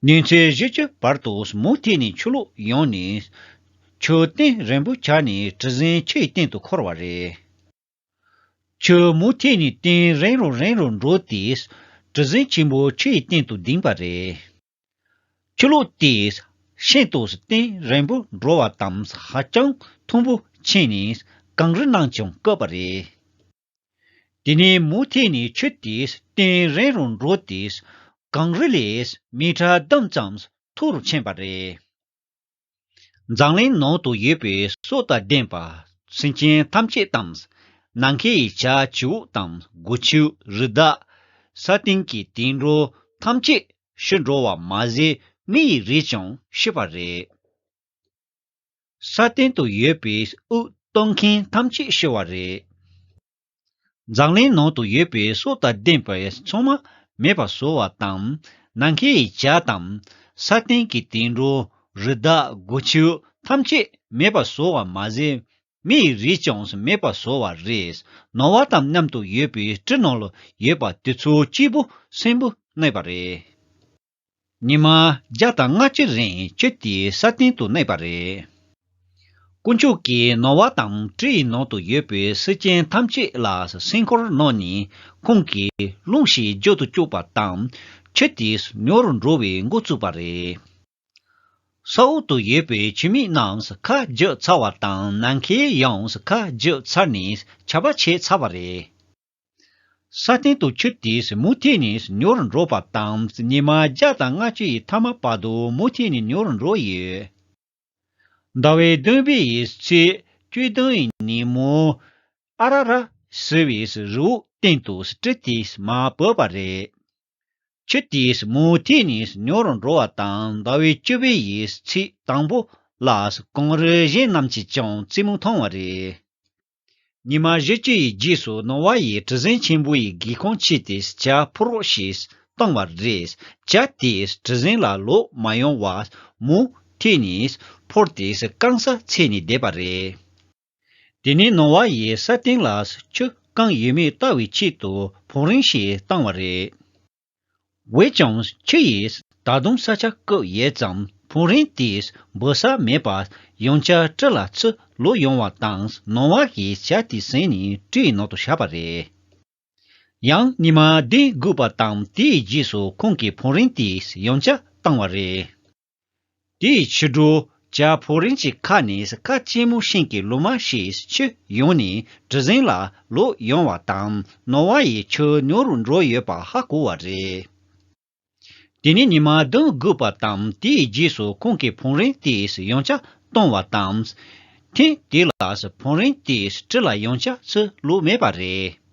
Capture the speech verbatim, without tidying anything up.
ཉིན་མཚན་བཞི་བཅུ་བར་དུ་མུ་མཐུད་ནས་ཆུ་ལོག་ཡོང་ནས། ཆུ་གཏིང་རིང་པོ་ཆགས་ནས་གྲུ་གཟིངས་ཆུ་ཡི་སྟེང་དུ་འཁོར་བ་རེད། ཆུ་མུ་མཐུད་ནས་གཏིང་རིང་རུ་རིང་རུ་འགྲོ་དུས། གྲུ་གཟིངས་ཆེན་པོ་ཆུ་ཡི་སྟེང་དུ་ལྡིང་བ་རེད། ཆུ་ལོག་དེས་ཤིན་ཏུ་གཏིང་རིང་པོ་འགྲོ་བ་དང་ཧ་ཅང་མཐོན་པོ་ཕྱིན་ནས་གངས་རི་རྣམས་ཀྱང་བཀབ་པ་རེད། དེ་ནས་མུ་མཐུད་ནས་ཆུ་དེས་གཏིང་རིང་རུ་འགྲོ་དུས། གངས་རི་ལས་མི་ཊར་བདུན་ཙམ་མཐོ་རུ་ཕྱིན་པ་རེད། འཛམ་གླིང་ནང་དུ་ཡོད་པའི་སྲོག་དང་ལྡན་པ་སེམས་ཅན་ཐམས་ཅད་དང་། ནམ་མཁའི་བྱ་བྱིའུ་དང་སྒོ་ཕྱུགས་རི་དྭགས། ས་སྟེང་གི་དུད་འགྲོ་ཐམས་ཅད་ཤི་འགྲོ་བ་མ་ཟད། མི་ཡི་རིགས་ཀྱང་ཤི་བ་རེད། ས་སྟེང་དུ་ཡོད་པའི་དབུགས་གཏོང་མཁན་ཐམས་ཅད་ཤི་བ་རེད། འཛམ་གླིང་ནང་དུ་ཡོད་པའི་སྲོག་དང་ལྡན་པའི་ཚང་མ་མེད་པར་བཟོ་བ་དང་། ནམ་མཁའི་བྱ་དང་། ས་སྟེང་གི་དུད་འགྲོ། རི་དྭགས། སྒོ་ཕྱུགས་ཐམས་ཅད་མེད་པར་བཟོ་བ་མ་ཟད། མི་ཡི་རིགས་ཀྱང་མེད་པར་བཟོ་བ་རེད། ནོ་བ་དང་མཉམ་དུ་ཡོད་པའི་གྲུ་ནང་ལ་ཡོད་པ་དེ་ཚོ་གཅིག་པུ་གསོན་པོ་གནས་པ་རེད། ཉི་མ་བརྒྱ་དང་ལྔ་བཅུ་རིང་ཆུ་དེ་ས་སྟེང་དུ་གནས་པ་རེད། དཀོན་མཆོག་གིས་ནོ་བ་དང་གྲུ་ཡི་ནང་དུ་ཡོད་པའི་སེམས་ཅན་ཐམས་ཅད་ལ་སེམས་ཁུར་གནང་ནས། ཁོང་གིས་རླུང་ཞིག་རྒྱུན་དུ་བསྐྱོད་པ་དང་། ཆུ་དེ་ཉུང་རུ་འགྲོ་བའི་འགོ་བཙུགས་པ་རེད། ས་འོག་ཏུ་ཡོད་པའི་ཆུ་མིག་རྣམས་ཁ་བརྒྱབ་ཚར་བ་དང་། ནམ་མཁའི་ཡང་ཁ་བརྒྱབ་ཚར་ནས་ཆར་པ་བྱས་ཚར་བ་རེད། ས་སྟེང་དུ་ཆུ་དེ་མུ་མཐུད་ནས་ཉུང་རུ་འགྲོ་བ་དང་། ཉི་མ་བརྒྱ་དང་ལྔ་བཅུ་ཡི་མཐའ་མ་བར་དུ་མུ་མཐུད་ནས་ཉུང་རུ་འགྲོ་ཡི་ཡོད། ཟླ་བའི་བདུན་པའི་ཚེས་བཅུ་བདུན་ཡི་ཉིན་མོ། ཨ་ར་ར་ཟེར་བའི་རི་བོ་སྟེང་དུ་གྲུ་དེ་མར་བབས་པ་རེད། ཆུ་དེ་མུ་མཐུད་ནས་ཉུང་རུ་འགྲོ་བ་དང་། ཟླ་བའི་བཅུ་པའི་ཚེས་དང་པོ་ལ་གངས་རི་གཞན་རྣམས་ཀྱིས་ཀྱང་རྩེ་མོ་མཐོང་བ་རེད། ཉི་མ་བཞི་བཅུ་ཡི་རྗེས་སུ་ནོ་བ་ཡིས་གྲུ་གཟིངས་ཆེན་པོ་ཡི་སྒེའུ་ཁུང་ཕྱེས་ཏེ་ཇ་ཕོར་རོགས་ཤིག་བཏང་བ་རེད། ཇ་དེས་གྲུ་གཟིངས་ལ་ལོག་མ་ཡོང་བར་མུ་མཐུད་ནས་ཕོར་དེ་རྐང་སར་འཚེད་ནས་བསྡད་པ་རེད། དེ་ནས་ནོ་བ་ཡིས་ས་སྟེང་ལ་ཆུ་བཀང་ཡོད་མེད་ལྟ་བའི་ཆེད་དུ་ཕུག་རོན་ཞིག་བཏང་བ་རེད། འོན་ཀྱང་ཆུ་ཡིས་ད་དུང་ས་ཆ་བཀབ་ཡོད་ཙང་ཕུག་རོན་དེས་འབབ་ས་མེད་པར་ཡང་བསྐྱར་གྲུ་ལ་ཚུར་ལོག་ཡོང་བ་དང་། ནོ་བ་གིས་ཇ་དེ་ཟིན་ནས་གྲུའི་ནང་དུ་བཞག་པ་རེད། ཡང་ཉི་མ་བདུན་སྒུག་པ་དང་། དེའི་རྗེས་སུ་ཁོང་གིས་ཕུག་རོན་དེ་ཡང་བསྐྱར་བཏང་བ་རེད། དེའི་ཕྱི་དྲོ་ཇ་ཕུག་རོན་གྱི་ཁ་ནས་ཁ་སྐྱེད་མོ་ཤིང་གི་ལོ་མ་ཞིག་ཆུ་ཡོང་ནས་གྲུ་གཟིངས་ལ་ལོག་ཡོང་བ་དང་། ནོ་བ་ཡིས་ཆུ་ཉུང་རུ་འགྲོ་ཡོད་པ་ཧ་གོ་བ་རེད། དེ་ནས་ཉི་མ་བདུན་སྒུག་པ་དང་། དེའི་རྗེས་སུ་ཁོང་གིས་ཕུག་རོན་དེ་ཡང་བསྐྱར་བཏང་བ་དང་། ཐེངས་དེ་ལ་ཕུག་རོན་དེ་གྲུ་ལ་ཡང་བསྐྱར་ཚུར་ལོག་མེད་པ་རེད།